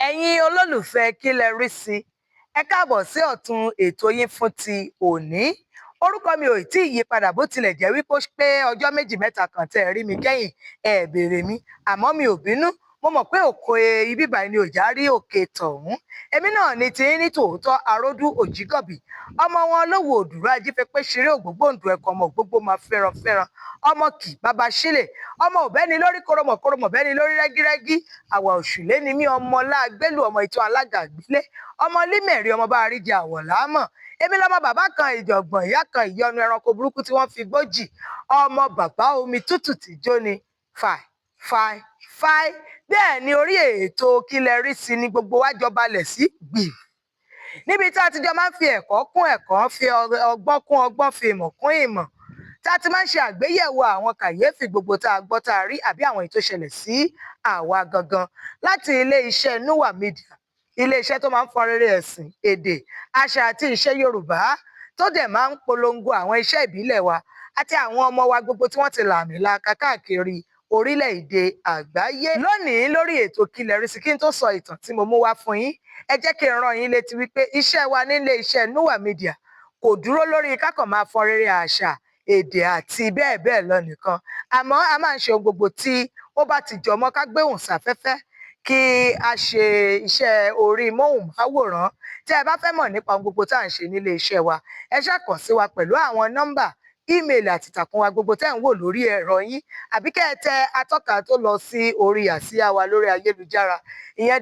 Ẹ̀yin olólùfẹ́ Kí Lẹ Rí Sí, ẹ káàbọ̀ sí ọ̀tun ètò yín fún ti òní. Orúkọ mi ò tí ì yí padà, bó tilẹ̀ jẹ́ wípé ó pé ọjọ́ méjì mẹ́ta kan tẹ́ ẹ rí mi kẹ́yìn, ẹ béèrè mi, àmọ́ mi ò bínú. Mo mọ̀ pé òkè ibi báyìí ni òjá rí òkè tọ̀hún. Èmi náà ni tí ní tòótọ́, Aródú Òjìgọ̀bì, ọmọ wọn lówó òdùrú ajífẹ́pẹ́ ṣeré ògbógbòǹdù ẹ̀kọ́, ọmọ gbogbo máa fẹ́ràn fẹ́ràn, ọmọ kì bàbá sílẹ̀, ọmọ òbẹ́ni lórí koromọ̀ koromọ̀ bẹ́ni lórí rẹ́gírẹ́gí. Àwà òṣùlé ni mí, ọmọ láàgbélù, ọmọ ìtọ́ alága àgbílé, ọmọ límẹ̀rí, ọmọ bá rí jẹ àwọ̀ láàmọ̀. Èmi lọmọ bàbá kan ìjọ̀gbọ̀n, ìyá kan ìyọnu ẹranko burúkú tí wọ́n fi gbójì, ọmọ bàbá omi tútù tí jóni fàì fàì fàì. Bẹ́ẹ̀ ni orí ètò Kí Lẹ Rí Sí ni gbogbo wa jọ balẹ̀ sí gbì, níbi tá a ti jọ máa ń fi ẹ̀kọ́ kún ẹ̀kọ́, fi ọgbọ́n kún ọgbọ́n, fi ìmọ̀ kún ìmọ̀, tá a ti máa ń ṣe àgbéyẹ̀wò àwọn kàyéfì gbogbo tá a gbọ́, tá a rí, àbí àwọn èyí tó ṣẹlẹ̀ sí àwa gangan, láti ilé iṣẹ́ Nuwa Media, ilé iṣẹ́ tó máa ń fọn rere ẹ̀sìn, èdè, àṣà àti ìṣe Yorùbá, tó dẹ̀ máa ń polongo àwọn iṣẹ́ ìbílẹ̀ wa àti àwọn ọmọ wa gbogbo tí wọ́n ti làmìlaaka káàkiri orílẹ̀-èdè àgbáyé. Lónìí lórí ètò Kí Lẹ Rí Sí, kí n tó sọ ìtàn tí mo mú wá fún yín, ẹ jẹ́ kí n rán yín létí wípé iṣẹ́ wa nílé iṣẹ́ Nuwa Media kò dúró lórí kákàn máa fọn rere àṣà, èdè àti bẹ́ẹ̀ bẹ́ẹ̀ lọ nìkan, àmọ́ a máa ń ṣe ohun gbogbo tí ó bá ti jọmọ́ ká gbéhùn sáfẹ́fẹ́, kí a ṣe iṣẹ́ orí móhùnmáwòrán. Tí ẹ bá fẹ́ mọ̀ nípa ohun gbogbo tá à ń ṣe nílé iṣẹ́ wa, ẹ ṣáà kàn sí wa pẹ̀lú àwọn nọ́mbà, ímeèlì àti ìtàkùn wa gbogbo tẹ́ ń wò lórí ẹ̀rọ yín, àbí kẹ́ ẹ tẹ atọ́ka tó lọ sí orí àsíá wa lórí ayélujára, ìyẹn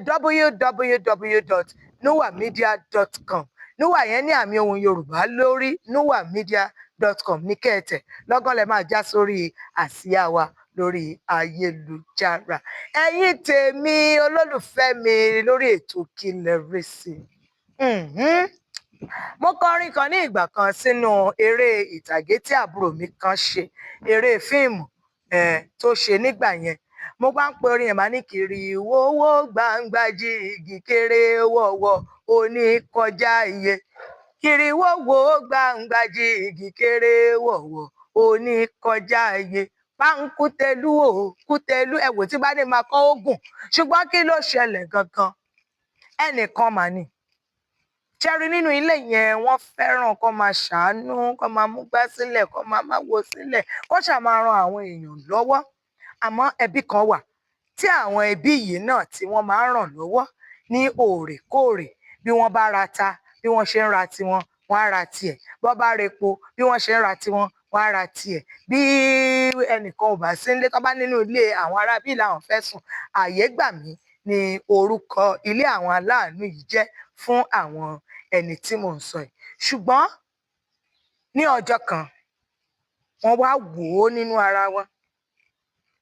www.nuwamedia.com. Nuwa yẹn ní àmì ohùn Yorùbá lórí. nuwamedia.com ní kẹ́ ẹ tẹ̀, lọ́gán lẹ máa já sórí àsíá wa lórí ayélujára. Ẹ̀yin tèmi, olólùfẹ́ mi lórí ètò Kí Lẹ Rí Sí, mo kọrin kan ní ìgbà kan sínú eré ìtàgé tí àbúrò mi kan ṣe, eré fíìmù tó ṣe nígbà yẹn. Mo bá ń pe orin yẹn, máa ní kiri wówó gbangba jíìgì kéré wọ̀wọ̀ òní kọjá iye, kiri wówó gbangba jíìgì kéré wọ̀wọ̀ òní kọjá iye, páńkútẹlú ò kútẹlú. Ẹ wò, tí bá ní máa kọ́ ogun. Ṣùgbọ́n kí ló ṣẹlẹ̀ gangan? Ẹnìkan mà ní ṣẹ́rí nínú ilé yẹn, wọ́n fẹ́ràn kó máa ṣàánú, kó máa múgbá sílẹ̀, kó máa máwo sílẹ̀, kó ṣáà máa ran àwọn èèyàn lọ́wọ́. Àmọ́ ẹbí kan wà tí àwọn ẹbí yìí náà tí wọ́n máa ń ràn lọ́wọ́ ní òòrèkóòrè. Bí wọ́n bá ra ta, bí wọ́n ṣe ń ra tiwọn, wọ́n á ra tiẹ̀. Bọ́ bá repo, bí wọ́n ṣe ń ra tiwọn, wọ́n á ra tiẹ̀. Bí ẹnìkan ò bá sí nílé, tó bá nínú ilé àwọn aráabí làwọn fẹ́ sùn, àyè gbà mí ní orúkọ ilé àwọn aláàánú yìí jẹ́ fún àwọn ẹni tí mò ń sọ yìí. Ṣùgbọ́n ní ọjọ́ kan, wọ́n wá wò ó nínú ara wọn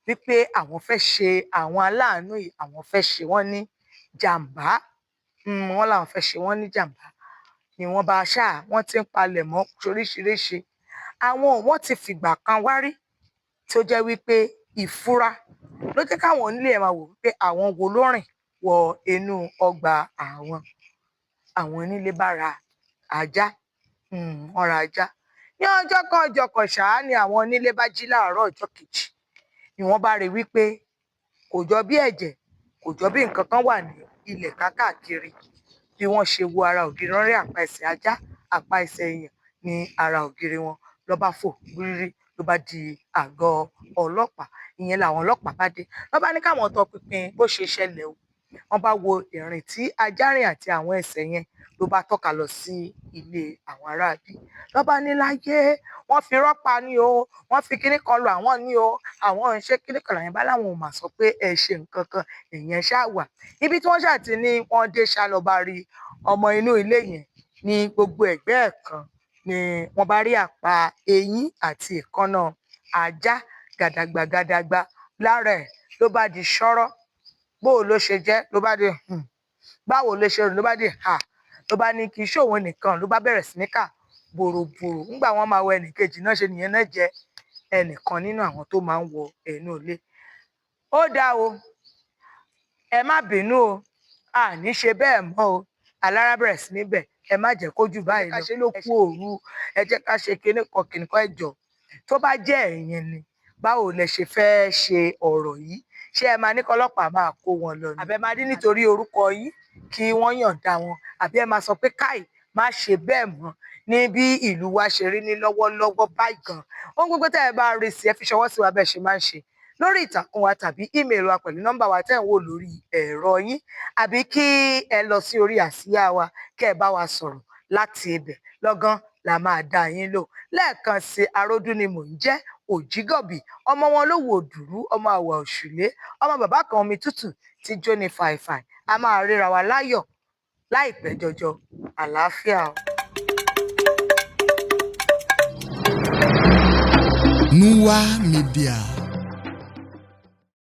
wípé àwọn fẹ́ ṣe àwọn aláàánú yìí, àwọn fẹ́ ṣe wọ́n ní jàǹbá. Wọ́n làwọn fẹ́ ṣe wọ́n ní jàǹbá. Ni wọ́n bá ṣáà wọ́n ti ń palẹ̀ mọ́ oríṣiríṣi. Àwọn wọ́n ti fìgbà kan wá rí tó jẹ́ wípé ìfura ló jẹ́ káwọn onílé ẹ̀ máa wò wípé àwọn wo ló rìn wọ inú ọgbà àwọn. Àwọn onílé bá ra ajá, wọ́n ra ajá. Ní ọjọ́ kan ọjọ́ kan ṣáá ni àwọn onílé bá jí láàárọ̀ ọjọ́ kejì, ni wọ́n bá rí wípé kò jọ bí ẹ̀jẹ̀, kò jọ bí nǹkan kan wà ní ilẹ̀ káàkiri. Bí wọ́n ṣe wo ara ògiri, wọ́n rí àpá ẹsẹ̀ ajá, àpá ẹsẹ̀ èèyàn ní ara ògiri wọn. Ló bá fò gbírí, ló bá di àgọ́ ọlọ́pàá. Ìyẹn làwọn ọlọ́pàá bá dé, ló bá ní káwọn tọpinpin bó ṣe ṣẹlẹ̀ o. Wọ́n bá wo ìrìn tí ajá rìn àti àwọn ẹsẹ̀ yẹn, ló bá tọ́ka lọ sí ilé àwọn aráabí. Ló bá ní láyé, wọ́n fi rọ́pa ní o, wọ́n fi kinní kan lọ àwọn ní o, àwọn ń ṣe kinní kan. Làwọn bá láwọn ò mà sọ pé ẹ ṣe nǹkan kan. Ìyẹn ṣáà wà ibi tí wọ́n ṣáà ti ní wọ́n dé ṣá, lọ bá rí ọmọ inú ilé yẹn ní gbogbo ẹ̀gbẹ́ ẹ̀ kan ni wọ́n bá rí àpá eyín àti èékánná ajá gàdàgbà gàdàgbà lára ẹ̀. Ló bá di ṣọ́rọ́, bó o ló ṣe jẹ́? Ló bá di báwo ló ṣe rìn? Ló bá di hà, ló bá ní kì í ṣòwò nìkan, ló bá bẹ̀rẹ̀ sí ní kà bòròbòrò. Ńgbà wọ́n máa wọ ẹnìkejì náà, ṣe nìyẹn náà jẹ́ ẹnìkan nínú àwọn tó máa ń wọ inú ilé. Ó dáa o, ẹ má bínú o, a ní ṣe bẹ́ẹ̀ mọ́ o. Alára bẹ̀rẹ̀ sí níbẹ̀, ẹ má jẹ́ kó jù báyìí lọ, ẹ ṣe ló kú òru, ẹ jẹ́ ká ṣe kinní kan kinní kan. Ẹ jọ̀ọ́, tó bá jẹ́ ẹ̀yin ni, báwo lẹ ṣe fẹ́ ṣe ọ̀rọ̀ yìí? Ṣé ẹ máa ní kọ́lọ́pàá máa kó wọn lọ ni? Àbẹ máa rí nítorí orúkọ yín kí wọ́n yọ̀ǹda wọn, àbí ẹ máa sọ pé káì má ṣe bẹ́ẹ̀ mọ́ ní bí ìlú wa ṣe rí ní lọ́wọ́lọ́wọ́ báyìí gan? Ohun gbogbo tẹ́ ẹ bá rí sí, ẹ fi ṣọwọ́ sí wa bẹ́ẹ̀ ṣe máa ń ṣe lórí ìtàkùn wa tàbí email wa pẹ̀lú nọ́mbà wa tẹ́ ń wò lórí ẹ̀rọ yín, àbí kí ẹ lọ sí orí àsíá wa kẹ́ ẹ bá wa sọ̀rọ̀ láti ibẹ̀. Lọ́gán la máa dá yín lò. Lẹ́ẹ̀kan sí, Aródún ni mò ń jẹ́, Òjígọ̀bì, ọmọ wọn ló wò dùrú, ọmọ àwà òṣùlé, ọmọ bàbá kan omi tútù tí jóni fàìfàì. A máa ríra wa láyọ̀ láìpẹ́ jọjọ. Àlàáfíà o. Nuwa Media.